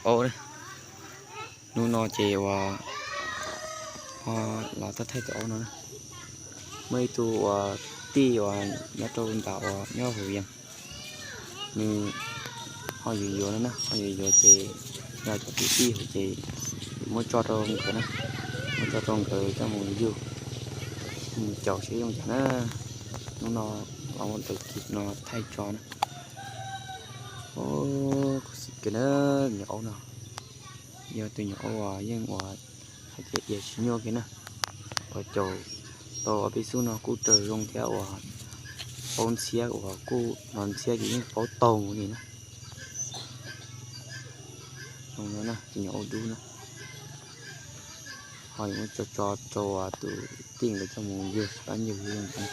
Aub, hnub no ces uas ho los thaij thaij tus aub no na. Muaj ib tug uas tij uas nyob rau ntawm uas nyob hauv yees, nws ho yuav yuav no na, ho yuav yuav ces yog cov kwv tij hauv ces muab tso rau nkawd na, muab tso rau nkawd coj mus yug, mus caum seb zoo cas na. Hnub no los ua ntawm kis no thaij tso na. Khuv xim kawg na, nyuam aub no yog tus nyuam aub uas yeej uas hais tias ia tsis nyuaj kiag na. Uas caum tau ob peb xub no kuj raws zoo thiab uas paub ntxhiab uas kuj hnov ntxhiab ces yeej paub taug li na. Zoo no na, tus nyuam aub dub na. Ho yuav muab tso tso rau tus tij nkawd coj mus yug, pab yug zoo cas.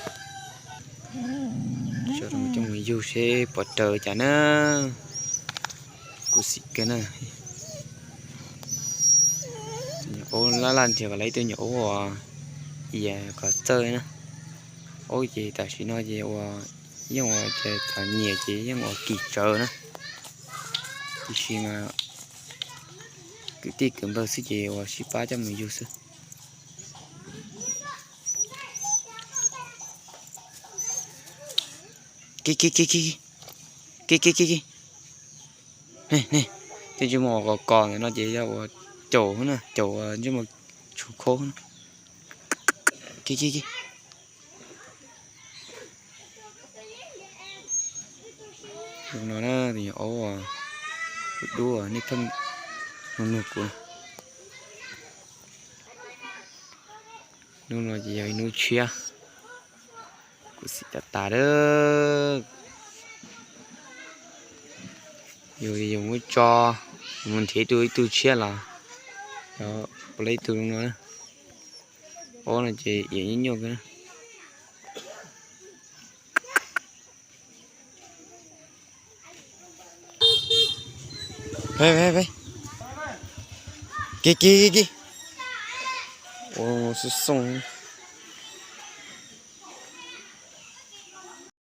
Tso rau coj mus yug seb puas raws cas na. Khuv xim kawg na. Nyuam aub laj laj nrhiav kom lawv ib tug nyuam aub uas ia kom txawj na. Aub ces tam sim no ces uas yeej uas txom nyem ces yeej uas kis tsawv na. Tiam sis mas kwv tij kwv npawg xwb ces uas sib pab coj mus yug xwb. Kis kis kis kis kis kis kis kis. Ne ne, tej ntsej muag uas kos kos ntawm no ces yog uas caum na, caum uas ntsej muag tshuav khaub na. Kis kis kis. Zoo no na, tus nyuam aub uas dub uas nej pheej nug nug kuv. Hnub no ces yog ib hnub tshiab, khuv xim tas tas lawm. Yus yus muab tso, mus nrhiav ib tug ib tug tshiab los, puav leej ib tug zoo no. Aub no ces ia nyuaj nyuaj kawg na. Kis kis kis kis. Ua xub xooj.